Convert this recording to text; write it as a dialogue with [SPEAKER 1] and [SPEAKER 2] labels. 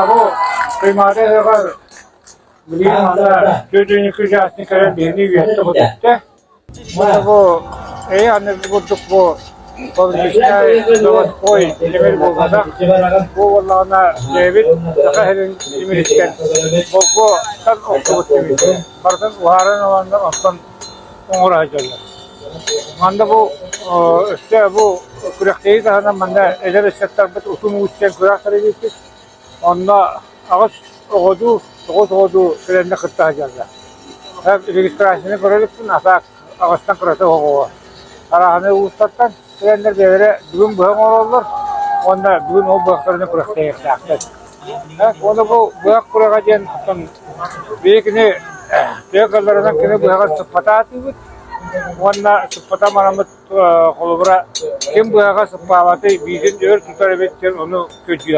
[SPEAKER 1] Бу Туймаада ыһыаҕар билигин манна түөрт участник кэлэн биһини үөттэ-көтүттэ. Уонна бу эйэ аны курдук бу фабричнай заводской тимир буолбатах. Бу буоллаҕына бэйэбит Саха сирин тимириттэн болгуоттан охсубут тимир. Барытын уһааран ыланнар онтон оҥоро сылдьаллар. Манна бу өссө бу күрэхтэһии таһынан манна эдэр ыччаттарбыт утум уус диэн күрэх тэрийбиппит. Онно аҕыс оҕодуу, тоҕус оҕодуу кэлэннэ кытта сылдьаллар. Регистрацияны көрө иликпин, а так аҕыстан кырата оҕоҕо. Арааһынай улуустартан кэлэннэр бэйэлэрэ бүгүн быһа оҥороллор уонна бүгүн ол быһахтарынан күрэхтэһиэхтээхтэр. Уонна бу быһах күрэҕэ диэн оттон биһиги кини төһө кыалларынан кини быһаҕар сыппата аатыыбыт уонна сыппата мараммыт холобура ким быһаҕа сыппаабатый биитин өр тутар эбит диэн ону көрдүү.